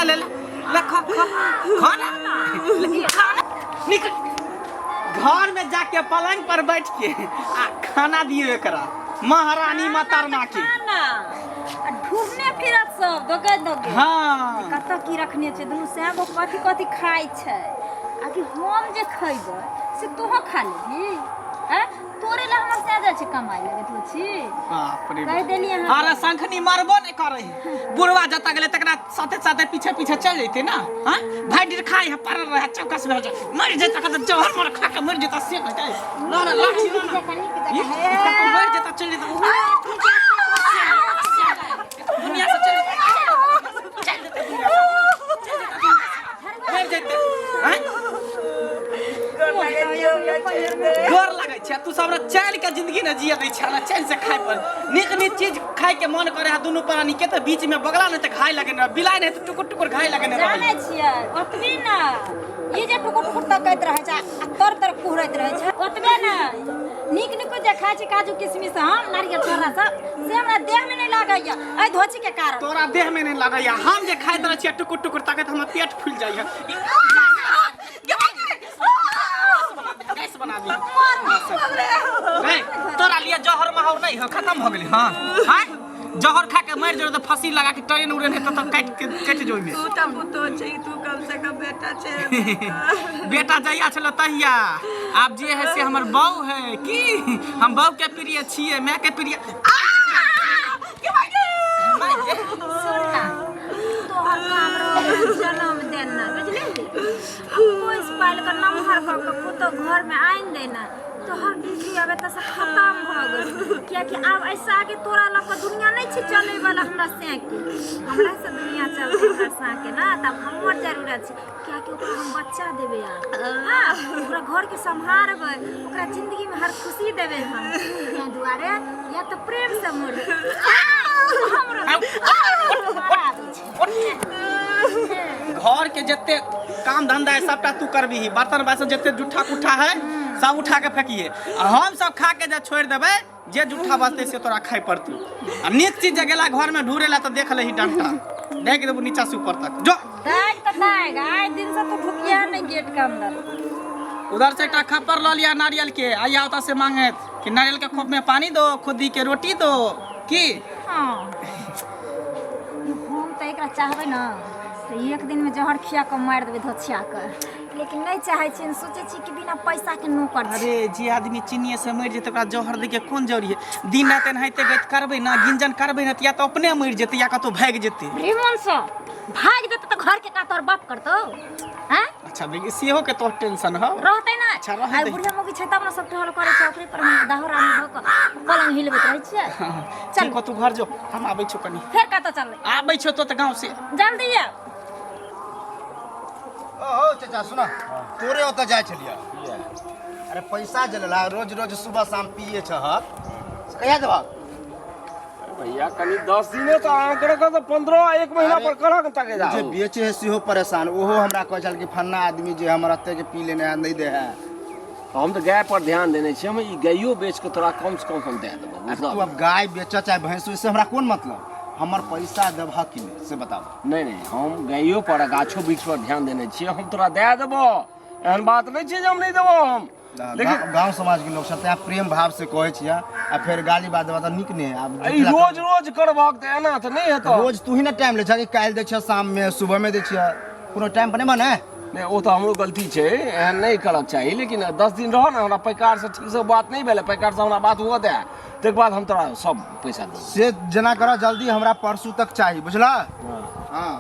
ले ले ले खा खा खा ना ले, खा ना निकल घर में जाके पलंग पर बैठ के आ खाना दियो एकरा महारानी मातारमा के खाना आ ढूंढने फिरत सब दोगे दोगे हाँ कतऽ की रखने छै दुनू सएह गो कथी कथी खाइ छै आ कि हम जे खैबै से तोहो खा लेबही आँय तोरे लए हमर सएह जाइ छै कमाइ लए देखलो छी बाप रे कहि देलियै अहाँ अरे शंखनी मरबो नहीं करे बुढ़वा जतऽ गेलै तकरा साथे साथे पीछे पीछे चल जैते ना हाँ भाई डिर खाई है पड़ल रहे चौकस भए जाए मर जेता कत जहर मर खा के मर जेता से कहते ना ना लाठी ना ना ई कतौ मर जेता चल जेता दुनिया से चल जेता चल जेता दुनिया से चल जेता दुनिया से मर जेते हैं गोर लगै छै तू सब चैन के जिंदगी न जिए दै छै ना चैन से खाय पर नीक नीक चीज खाय के मन करे है दुनू प्राणी के तऽ बीच में बगला नहीं तऽ घाय लगे ना बिलाय नहीं तऽ टुकुर टुकुर घाय लगे ना जानै छियै ओतबे ने ई जे टुकुर टुकुर तकैत रहै छै आ तर तर कुहरैत रहै छै ओतबे ने नीक नीक जे खाइ छी काजू किशमिश हम नारियल छोड़ा सब से हमरा देह में नहि लागैया एहि धोची के कारण तोरा देह में नहीं लगैया हम जे खाइत रहै छियै टुकुर टुकुर तकैत हमर पेट फूलि जाइया गैस बना दी रे तोरा लिए जहर माहौर नहीं हो खत्म हो गेली हां हां जहर खा के मर जो तो फांसी लगा के ट्रेन उड़ेन हेतौ तो काट के कट जो में तू तऽ पुतोह छै तू कम से कम बेटा छै बेटा जहिया छलो तहिया आब जे है से हमर बहू है की हम बहू के प्रिय छियै माय के प्रिय सुन ना तोहर काम रहो जन्म देना बुझली पोस पाल के नमहर कऽ के पुतोह घर में आनि देना तोहर ड्यूटी आब एतऽ से खत्म भऽ गेल कियाकि आब ऐसे आगे तोरा लऽ कऽ दुनिया नहि छै चलै वाला हमरा से के हमरा से दुनिया चलतै हमरा से के ना तब हमर जरूरत छै कियाकि ओकरा हम बच्चा देबै आब हाँ ओकरा घरके सम्हारबै ओकरा जिंदगीमे हर खुशी देबै हम ताहि दुआरे या तऽ प्रेमसँ मरबै हमरा आबै छै घर के जते काम धंधा है सबटा तू करबीही बर्तन बासन जते जूठा कुठा है सब उठा के फेंकिए आ हम सब खा के जे छोड़ देबै जे जूठा बचतै से तोरा खाइ पड़तौ आ नीक चीज जे गेला घर में ढूरे ला तो देख लही डंटा ढेक देबू नीचा से ऊपर तक जो दाग तऽ दाग आइ दिन से तू ढुकिया नहि गेट के अंदर उधर से एकटा खप्पर लऽ लिया नारियल के आइया ओतऽ से मांगत कि नारियल के खोप में पानी दो खुदी के रोटी दो की हाँ हम तऽ एकरा चाहबै ने तऽ एक दिनमे जहर खिया कऽ मारि देबै धोछिया कऽ लेकिन नहि चाहै छियै सोचै छियै कि बिना पैसाके नौकर छी अरे जे आदमी चीनिए से मरि जेतै ओकरा जहर दैके कोन जरूरी है दिन राति एनाहिते गति करबै ना गिंजन करबै ना तऽ या तऽ अपने मरि जेतै या कतहु भागि जेतै से भागि जेतै तऽ घरके का तोहर बाप करतौ हैं अच्छा बेगी सेहो के तोहर टेंशन हो रहतै ना अच्छा, रहतै। आइ बुढ़िया मौगी छै तब ने सब टहल करै छै ओकरे पर हम दाहो रानी भऽ कऽ पलंग हिलबैत रहै छियै चल ठीक हो तू घर जो हम आबै छौ कनी फेर कतऽ चलबै आबै छौ तो तऽ गाँव से जल्दी आउ ओ चाचा सुना तोरे ओतऽ जाइ छलियै अरे पैसा जे लेला रोज रोज सुबह शाम पिए छहक से कहिया देबहक भैया कनी 10 दिने तऽ अहाँ के रखत 15 एक महीना पर करक तके जे जाओ बेचे है सेहो परेशान ओहो हमरा कहै छल कि फन्ना आदमी जे हमर एते के पी लेने है नहि दे है हम तऽ गाय पर ध्यान देने छियै हम ई गाइयो बेच के तोरा कम से कम हम दए देबौ अरे तू बुझलह अब गाय बेच चाहे भैंस से हमरा कोन मतलब हमर पैसा देबहक कि नहि से बताबऽ नहि नहि हम गाइयो पर आ गाछो वृक्ष पर ध्यान देने छियै हम तोरा दए देबौ एहन बात नहि छै जे हम नहि देबौ हम लेकिन गाँव समाज के लोग सब तैं प्रेम भाव से कहै छियै आ फेर गाली बात देबा तऽ नीक नहि आब ई रोज रोज करबहक तऽ एना तऽ नहि हेतौ रोज तू ही ने टाइम लै छह कि काल्हि दै छियै शाम में सुबह में दै छियै कोनो टाइम पर नहि बने नहि ओ तऽ हमरो गलती छै एहन नहि करक चाही लेकिन 10 दिन रह ने हमरा पैकार से ठीक से बात नहि भेलै पैकार से हमरा बात हुअ दे ताहिके बाद हम तोरा सब पैसा देबौ से जेना करऽ जल्दी हमरा परसू तक चाही बुझलह हाँ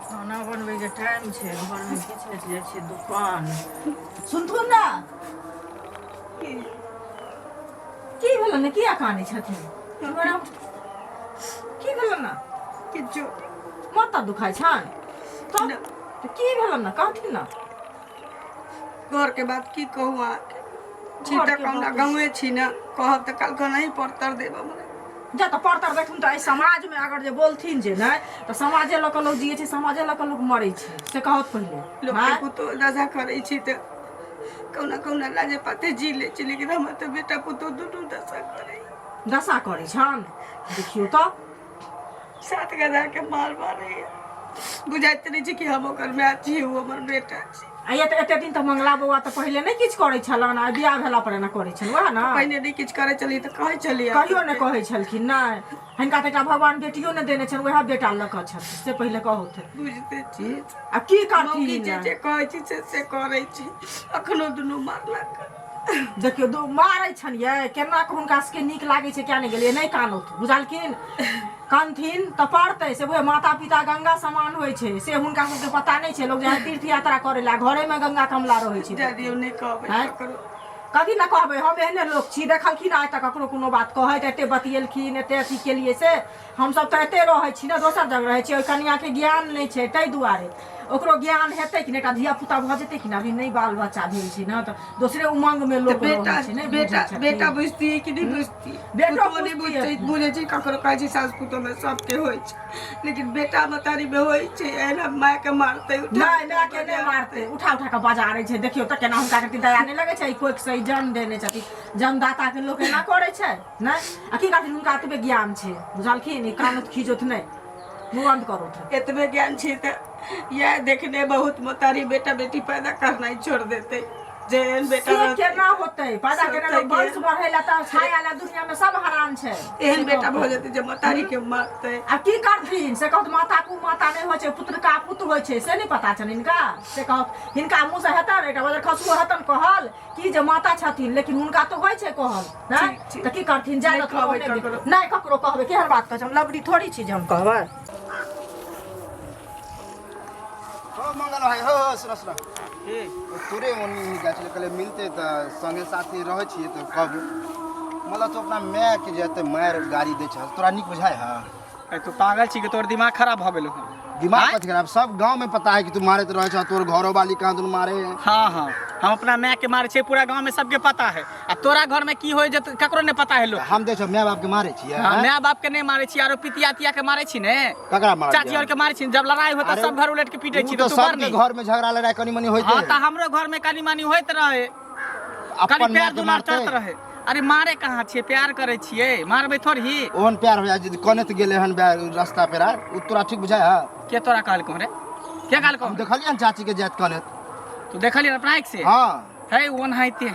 खाना बनबैके टाइम छै घरमे किछु नहि छै जाइ छियै दुकान सुनथुन ने की भेलन ने किया कानै छथिन की भेलन ने किछु माथा दुखाइ छनि तब तऽ की भेलन ने कहथिन ने घरके बात की कहू अहाँके छी घरके तऽ कहुना बात। गाँवे छी ने कहब तऽ काल्हि नहीं पड़तर देब हमरा जा तऽ परतर देखथुन तऽ एहि समाजमे अगर जे बोलथिन जे नहि तऽ समाजे लऽ कऽ लोक जियै छै समाजे लऽ कऽ लोक मरै छै से कहत पहिले लोकके आँय? पुतोह दशा करै छी तऽ कहुना कहुना लाजे पाते जी लै छी लेकिन हमर तऽ बेटा पुतोह दुनू दशा करै दशा करै छनि देखियौ तऽ सात गधा के मार मारैया बुझाइत नहि छै कि हम ओकर माय छी ओ हमर बेटा छी। आ ये तऽ एते दिन तऽ मंगला बौआ तऽ पहिले नहि किछु करै छलनि, आ बियाह भेला पर एना करै छल, वएह ने? पहिने नहि किछु करै छलियै तऽ कहै छलियै? कहियो नहि कहै छलखिन। नहि, हिनका तऽ एकटा भगवान बेटियो नहि देने छनि, वएह बेटा लऽ कऽ छथिन, से पहिले कहौथिन। बुझिते छियै। आ की मौगी करथिन? जे जे कहै छी से से करै छी। अखनो दुनू मारलक। देखियौ, दू मारै छनि यै, केना कऽ हुनका सबके नीक लागै छै किया नहि गेलियै। नहि कानौथ, बुझलखिन? कनथिन तऽ पड़तै से। बुझ, माता पिता गंगा समान होइ छै, से हुनका सबके पता नहि छै। लोक जाइ तीर्थ यात्रा करै लए, घरेमे गंगा कमला रहै छै। जाय दियौ, नहि कहबै आँय? ककरो। कथी ने कहबै? हम एहने लोक छी? देखलखिन आइ तक ककरो कोनो बात कहैत? एते बतियेलखिन, एते अथी केलियै, से हमसब तऽ एते रहै छी ने, दोसर जगह रहै छी। ओहि कनियाके ज्ञान नहि छै, ताहि दुआरे। ओकरो ज्ञान हेतै कि नहि, एकटा धिया पुता भऽ जेतै कि नहि। अभी नहि बाल बच्चा भेल छै ने, तऽ दोसरे उमंगमे तऽ लोक बेटा रहै छै, नहि बुझै बेटा छथिन। बेटा बुझतियै कि नहि बुझतियै? बेटो पुतोह नहि बुझतियै। बुझतै? बुझै छै, ककरो कहै छै सास पुतोहमे सबके होइ छै, लेकिन बेटा महतारीमे होइ छै एना मायके मारतै उठा नहि, मायके नहि मारतै, उठा उठा कऽ बजारै छै। देखियौ तऽ केना हुनका कते दया नहि लगै छै? ई कोखिसँ ई जन्म देने छथिन, जन्मदाताके लोक एना करै छै? नहि। आ की करथिन, हुनका एतबे ज्ञान छै, बुझलखिन? ई कानत खीजत नहि, मुँह बन्द करौथ। एतबे ज्ञान छै तऽ इएह देखने बहुत महतारी बेटा बेटी पैदा करनाइ छोड़ देतै, जे एहन बेटा से रहतै। केना होतै पैदा? केना सोचतै लोक वंश बढ़ै ला तऽ छाया ला दुनिया में सब हरान छै। एहन बेटा भऽ जेतै जे महतारी के मारतै। आ की करथिन से कहत, माता कु माता नहि होइ छै, पुत्र का पुत्र होइ छै, से नहि पता छनि हिनका? से कहत, हिनका मुँह से हेतनि एकटा बजर खसुओ हेतनि कहल कि जे माता छथिन, लेकिन हुनका तऽ होइ छै कहल नहि। ठीक, ठीक। तऽ की करथिन, जाय नहि दथुन, कहबै ओहने ककरो। नहि ककरो कहबै। केहन बात कहै छै? हम लबड़ी थोड़ी छी जे हम कहबै। हो मंगल भाई, हो हो, सुन सुन, तोरे ओनी ही जाइ छलै, कहले मिलते तऽ संगे साथी रहै छियै तऽ कहबै। मतलब तू अपना माय के जे एते मारि गाड़ी दै छह, तोरा नीक बुझाइ है? अरे तू पागल छी कि तोर दिमाग खराब भऽ गेलो हन? दिमाग आँय? कथी खराब? सब गांव में पता है कि तू मारैत रहै छह, तोर घरो वाली कहाँ दुनू मारे है। हाँ हाँ, हम अपना माय के मारे छियै, पूरा गांव में सबके पता है। आ तोरा घर में की होय जे ककरो नहीं पता है लोग। हम देखो माय बाप के मारे छियै? हाँ, आँय? माय बाप के नहीं मारे छी, आरो पितिया तिया के मारे छी ने। ककरा मारे? चाची और के मारे छी। जब लड़ाई होता अरे सब घर उलट के पीटे उ छी। तो तो तू बर सबके नहीं घर में झगड़ा लड़ाई कनी मनी होइते हाँ है। तऽ हमरो घर में कनी मनी होइत रहे, अपन कनी माय प्यार के दुलार मारते? चलत रहे। अरे मारे कहाँ छियै, प्यार करै छियै, मारबै थोड़ी ही? ओहन प्यार हो जाय जे कनैत गेलै हन रास्ता पेरा, उ तोरा ठीक बुझाय है? के तोरा कहलकौ रे? के कहलकौ? हम देखलियै हन चाची के जाइत कनैत। तू देखलियै अपना आँखि से? हाँ। है ओनाहिते।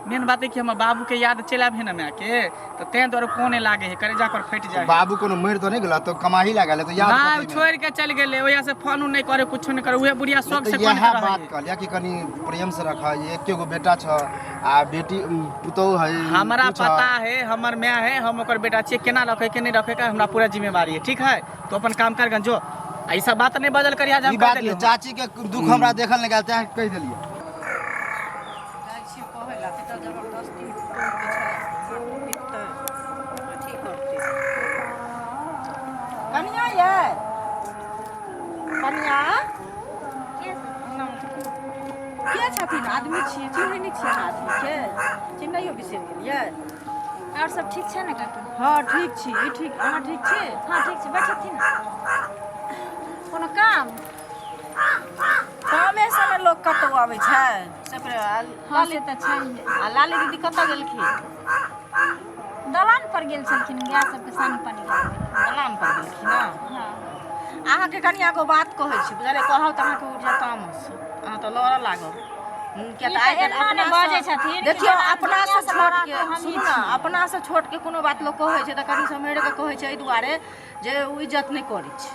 मेन बात है कि हमर बाबू के याद चलि आबे ने माय के, तऽ तें दुआरे कोने लागे है, करेजा पर फटि जाइ है। बाबू कोनो मरि तो नहीं गेला? तो कमाही लागल है तो याद ना कथी में? छोड़ि के चलि गेलै, ओहिया से फोन उन नहि करे, कुछो नहि करे, उहे बुढ़िया शौक तऽ से इएह कोने बात रहे। कहलियै कि कनी प्रेम से रख, एके गो बेटा छ आ बेटी पुतोह है। हमरा कुछ ह। पता है, हमर माय है, हम ओकर बेटा छियै, केना रखे के नहीं रखे के हमरा पूरा जिम्मेवारी है। ठीक है, तो अपन काम कर गन जो, आ ई सब बात नहीं बदल करिया जे हम ई कह बात देलियौ। नहीं, चाची के दुख हमरा देखल नहीं गेल, तें कहि देलियै। जाइ छियै कहै लए तऽ जबरदस्ती के छै, मारतै पिटतै, अथी करतै। कनिया यै, कनिया के छथिन? आदमी छियै, चिन्है नहि छियै अहाँ आदमीके? चिन्हैयो बिसरि गेलियै? आओर सब ठीक छै ने काकी? हँ, ठीक छी। ई ठीक, अहाँ ठीक छी? हँ, ठीक छी। बैठथिन, कोनो काम? कामे से ने लोक कतहु अबै छै से। फेर हँ, से तऽ छै। आ लाली दीदी कतऽ गेलखिन? दलान पर गेल छलखिन, गाय सबके सानी पानी लगबै। दलान पर गेलखिन ने? हँ। अहाँके कनि एगो बात कहै छी, बुझलियै? कहब तऽ अहाँके उठि जायत तामस, अहाँ तऽ लड़ऽ लागब। किया ई तऽ तऽ आइ काल्हि एना अपना ने बजै छथिन कि देखियौ, जेना अपना से दुनिया से छोट लड़ाकू के हमही सुनू ने, छी। अपना से छोट के कोनो बात लोक कहै छै तऽ कनि सम्हरि कऽ कहै छै, एहि दुआरे जे ओ इज्जत नहि करै छै,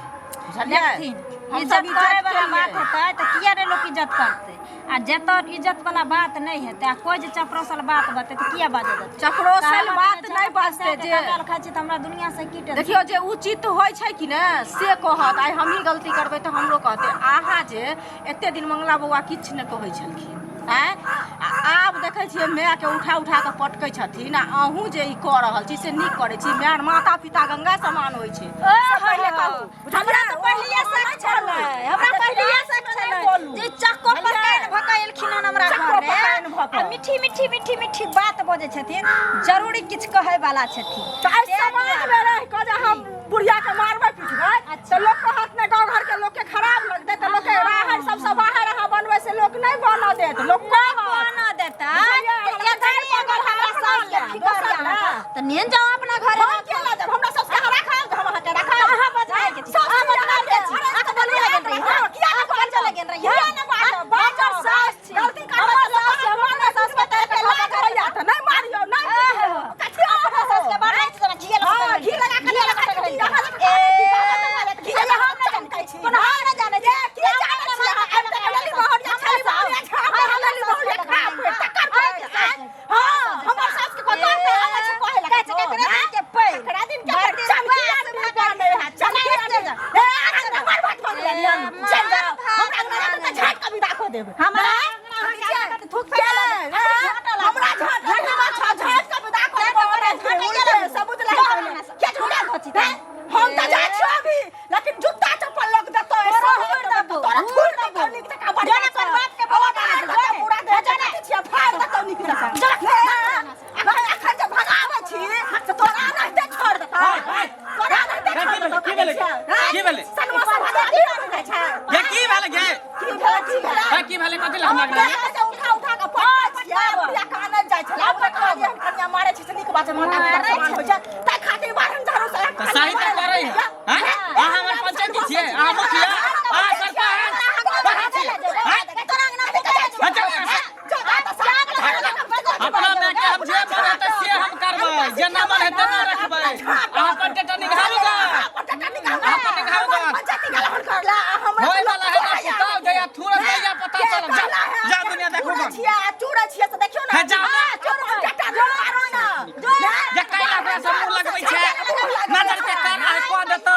बुझलियै? देखथिन, हमसब इज्जत करे वाला केलियै। बात हेतै तऽ किया नहि लोक इज्जत करतै? आ जतऽ इज्जत वाला बात नहि हेतै आ कोइ जे चपरोसल बात बतेतै तऽ किया बाजऽ देतै? चपरोसल बात नहि बाजतै जे जे खाइ छी तऽ हमरा दुनिया से की टेंशन? देखियौ, जे उचित होइ छै कि ने से कहत। आइ हमही गलती करबै तऽ हमरो कहतै। अहाँ जे एते दिन मंगला बौआ किछु नहि कहै छलखिन, आँय, आ आब देखै छियै मायके उठा उठा कऽ पटकै छथिन। आ अहूँ जे ई कऽ रहल छी से नीक करै छी? माय माता पिता गंगा समान होइ छै, से पहिले कहू। हमरा तऽ पहिलिये शक छलै, हमरा पहिलिये शक छलै जे चक्को पर कान भऽ कऽ एलखिन हन हमरा चक्को घर पर कान भऽ कऽ। आ मीठी मीठी मीठी मीठी बात बजै छथिन, जरूरी किछु कहै वाला छथिन। तऽ एहि समाजमे रहि कऽ जे हम बुढ़िया के मारबै पिटबै तऽ लोक कहत ने, गाँव घर के लोक के खराब लगतै, तऽ लोक के बाहर सबसँ बाहर अहाँ बनबै से लोक नहि बनऽ देत, लोक कहत बनऽ देतै बुझलियै? तऽ हमरा एखनी अगर हमरा अपना सासके लए, फिकर दोसर यऽ लए। तऽ नेन जाउ अपना घरे। हम केला देब? हमरा सबके अहाँ राखब, हम अहाँके के रखा अहाँ बजनाइ के छी अहाँ बजनाइ के छी अहाँ बजनाइ गेल रही हां किया अहाँ बजऽ गेल रही किया ने बाजब? हमर सास छी गलती करबै हमर तऽ सास छी, हमर सास के तऽ लाज होइया तऽ नहि मारियौ नहि आहा। कथी अपना सास के बारे में घी लगा हाँ, घी लगा के लगा के घी लगा के ए घी हम नहि जानै छी कोनो हम नहि जानै छी की जानै छी अहाँ? आब तक लली बहुरिया छली बहुरिया छा लली बहुरिया खा पेट तकर पेट हां हमर सास के कोता ते आबै छै कहै लगा कहै छै केकरा दिन के पैर। केकरा दिन के भरि दिन चमकी बास आदमी बनै है चमकी आदमी ए अहाँ के बड़ बात बोल रहलियै चल जाओ हमरा अंगना में तऽ झाट के विदा कऽ देब हमरा अंगना में थूक फेंक हमरा झाट झाट के विदा कऽ देब झाट सबूत लाइ के झूठा हम तऽ जाइ छियो अभी लेकिन जूता चप्पल लग देतो तोरा हुर देबो, तोरा हुर थूर देबो। देबो नीक जकाँ बढ़िआँ जोने सँ। कोन बाप के बौआ आवाज बना देतौ, जोने। पूरा देह जोने। देखै छियै, फाड़ देतौ नीक जकाँ। अखन अखन जे भगाबै छी से तोरा रहिते छोड़ देतौ। तोरा रहिते की छोड़ भेलै? देतौ, की भेलै? कहै छियै। की भेलै? सनमा सब भगाबी रहै छै। ये की भेलै गे की भेलै, की भेलै? हे की भेलै कथी लए हमरा हम देह से उठा उठा के पटकै छियै, बुढ़िया कानैत जाइ छलै। आब कहलियै हम कनिया मारै छै से नीक बात छै, माता पिता समान होइ छै। ताहि खातिर बारहम झाड़ू से तऽ सही तऽ करै है हैं? अहाँ हमर पंचायती छियै अहाँ मुखिया अहाँ सरपंच कथी छियै हैं? अपना माय के हम जे मन हेतै से हम करबै जे ना मन हेतै ना रखबै अहाँ अपन टेटा निघारू गा अहाँ निघारू गा होय वाला है ना पुताव जया थूरत जया पता चलत जा जा दुनिया देखू गन हे जा ना जे कैला ओकरा सब मुँह लगबै छै नजर के कर आ कऽ देतौ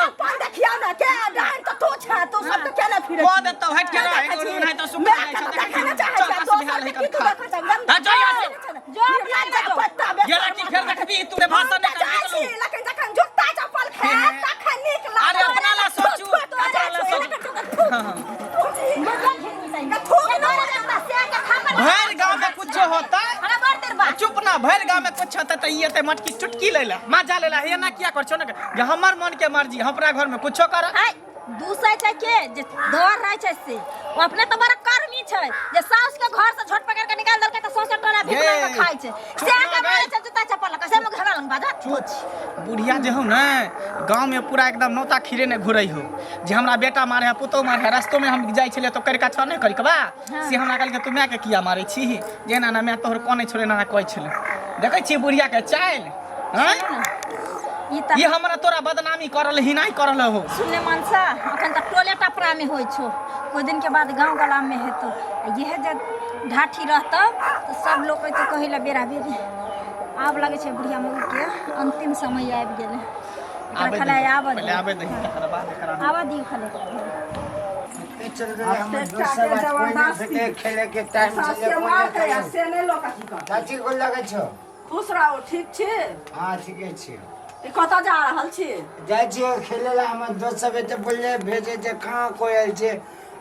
कऽ देतौ हटि के रह एगो नहीं तो सुख जाइ छै चल बस बिहार लही खा आ जा यहाँ से गेला की फेर देखबी तू भाषण नहीं करबी लेकिन जखन जूता चप्पल खायब तखन नीक लागत अरे अपना ला सोचू, अपना ला सोचू। भरि गाँव में कुछो होता चुप ना भरि गाँव में कुछ होता तऽ ई एते मटकी चुटकी लै ला मजा लै ला हे ना किया कर छौ ना जे हमर मन के मर्जी हम अपना घर में कुछो कर दूसै छै के जे डर रहै छै से ओ अपने तऽ बड़ा कर्मी छै जे साउस के घर से झोट पकड़ के निकाल देलकै तऽ सौंसे टोला भीख मांगि के खाइ छै से चुप के ना मारै गई। छै जूता चप्पल लऽ कऽ से हमरा लग बाजत चुप बुढ़िया जे हो ने गाँव में पूरा एकदम नौता खीरे ने घुरै हो जे हमरा बेटा मारे है पुतोह मारे है रस्तो में हम जाइ छलियै तऽ करिका छह नहि करिकबा से हमरा कहलकै तू मायके किया मारै छी जे एना एना माय तोहर कनै छलै एना एना कहै छलै देखै छियै बुढ़िया के चालि आँय ई तऽ ई हमरा तोरा बदनामी करल ही नहि करल हो सुनने मनसा अखन तऽ टोले टपरा में होइ छौ कुछ दिन के बाद गाँव गला में हेतौ आ इएह जे ढाठी रहतौ तऽ सब लोक अयतौ कहै लए बेरा बेरी आब लगै छै बुढ़िया मौगी के अंतिम समय आबि गेलै एकरा आबै खाली दही आबऽ पहिले दियौ आबै दही तकर बाद एकरा आबऽ दियौ खाली एकरा चल गेलै हमर दोस्त सब आज कोइ नहि भेटै खेले के टाइम छलै कोइ नहि खेलै। से नहि लोक अथी करतै चाची गोर लगै छौ खुश रहू ठीक छी हाँ ठीके छी ई कतऽ जा रहल छी जाइ छियै खेले ला हमर दोस्त सब एते बोलले भेजे छै कहाँ कोइ आयल छै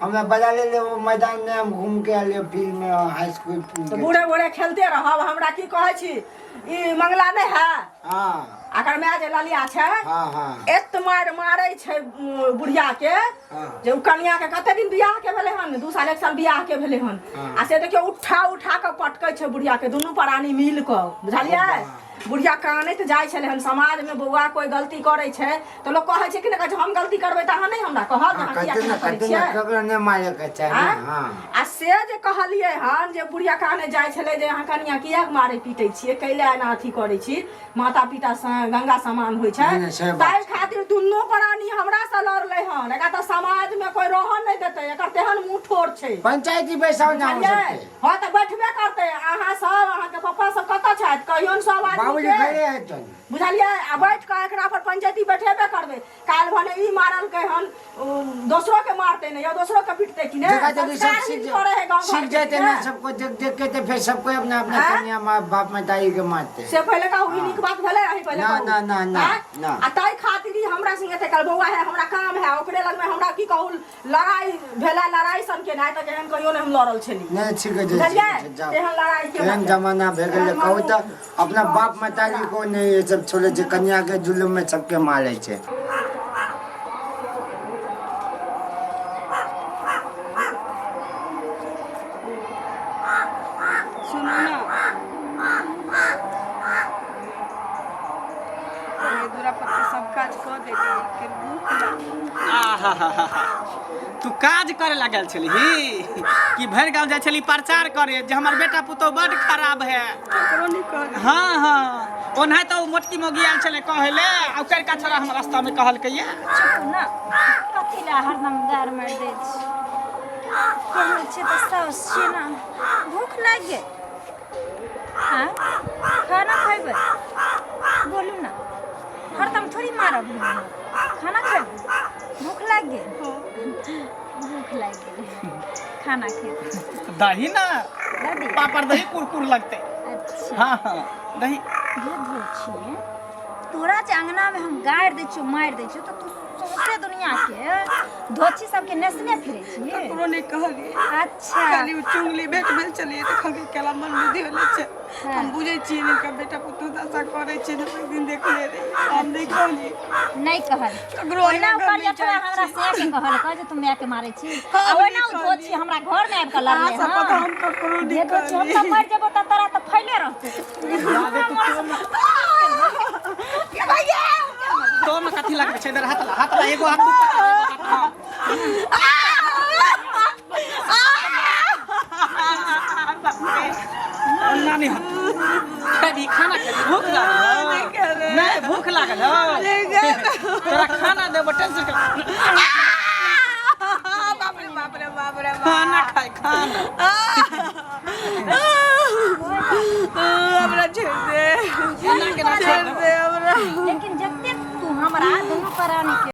हमरा बजा ले ओ मैदान में हम घूम के आलियो फील्ड में हाई स्कूल तऽ बूढ़े बूढ़े खेलते रहब हमरा की कहै छी ई मंगला नहि है हाँ अकर माय जे ललिया छै हाँ हाँ एत मारि मारै छै बुढ़िया के हाँ। जे उ कनिया के कते दिन बियाह के भेलै हन 2 साल 1 साल बियाह के भेलै हन हाँ। आ से देखियौ उठा उठा के पटकै छै बुढ़िया के दुनू प्राणी मिल कऽ बुझलियै बुढ़िया कानैत जाइ छलै हन समाज में बौआ कोई गलती करै छै तऽ लोक कहै छै कि नहि कहै छै हम गलती करबै तऽ अहाँ नहि हमरा कहब जे हाँ अहाँ किया कहते ना एना करै कहते ना छियै ककरो नहि मारे के चाही आँय? हाँ आ से जे कहलियै हन जे बुढ़िया काने जाइ छलै जे अहाँ कनिया किया मारै पीटै छियै कैला एना अथी करै छी माता पिता सँ गंगा समान होइ छै नहि, नहि, से बात ताहि खातिर दुनू प्राणी हमरा से लड़लै हन एकरा तऽ समाज में कोई रहऽ नहि देतै एकर तेहन मुँह ठोर छै पंचायती बैसाउ ना हम बुझलियै सबके हँ तऽ बैठबे करतै अहाँ सब अहाँके पप्पा सब कतऽ छथि कहियौन सब आदमी बाबूजी के घरे हेतन बुझलियै आ बैठ कऽ एकरा पर पंचायती बैठेबे करबै काल्हि भने ई मारलकै हन उ दोसरो के मारते ने या दोसरो के पिटते कि ने देखा देखी सब संस्कार सीख ही करे है गाँव सीख घर के जाते कि ना ने? सबको देख देख के तो फिर सबको अपना अपना हाँ? कन्या माँ बाप में दाई के मारते से पहिले कहू ई नीक बात भेलै अहीं पहिले ना, कहू ना, ना, ना, आँय? ना। आ ताहि खातिर ई हमरा संगे एते काल बौआ है हमरा काम है ओकरे लग में हमरा की कहू लड़ाई भेला लड़ाई सन के नहि तऽ एहन कहियो नहि हम लड़ल छली नहीं ठीक है बुझलियै ठीक है, जाओ एहन लड़ाई के केहन जमाना भे गेलै कहू तऽ अपना बाप महतारी को नहीं ये सब छोड़े छै कन्या के जुलुम में सबके मारे छै सुनू ने दुरा पर के सब काज कऽ देली लेकिन भूख लागल। आहाहाहा। तू काज करे लागल छलही कि भरि गाँव जाइ छली प्रचार करे जे हमर बेटा पुतोह बड खराब है? ककरो नहि कहलियै। हाँ हाँ, ओनाहि तऽ ओ मोटकी मोगी आयल छलै कहै ले, आ ओ करिका छोड़ा हमर रास्तामे कहलकै ये। चुप ना, कथी लए हरदम गार मारि दै छी? कहै छियै तऽ साउस छियै ने। भूख लागि गेल? आँय, खाना खयबै? बोलू ने, हरदम थोड़ी मारब हम। खाना खयबै? भूख लागि गेल? भूख लागि गेल, खाना खेबै। दही ना। दादी। पापड़ दही, कुरकुर लगतै। अच्छा। हाँ हाँ, दही। ये धो छियै तोरा जे अंगनामे हम गारि दै छियौ, मारि दै छियौ, तऽ तू सौंसे दुनियाके धोछी सबके नेसने फिरै छियै? ककरो नहि कहलियै। अच्छा। खाली ओ चुंगली भेट भेल छलियै तऽ कहलकै केला मन बुद्धि होले छै। हम बुझै छियै ने हिनका बेटा पुतहु दशा करै छै, तऽ एक दिन देखले रहियै, हम नहि कहलियै। नहि कहल? ककरो ओहिना अङ्गना ओ घर करिया नहि छोड़ा जाइ हमरा छी। से के कहलकै जे तू मायके मारै छी? हम आ ओहिना नहि ओ धोछी कहलियै। हमरा घरमे आबि कऽ लड़लै। अहाँ सब पता हँ हम ककरो जे नहि धोछी, हम तऽ कहलियै। मरि जेबो तऽ तोरा तऽ फैले रहतौ। जादे तू तो में कथी लगबै छै? इधर हाथ ला, हाथ ला, एगो हाथ तू पकड़, एगो हाथ हम। नानी खेबी? खाना खेबी? भूख लागल हौ? नहि भूख लागल हौ? तोरा खाना देबो, टेंशन के बाप रे बाप रे बाप रे। खाना खाय, खाना। हमरा छोड़ि दे। केना केना छोड़ छोड़ि दे हमरा। लेकिन जते तू हमरा दुनू प्राणी के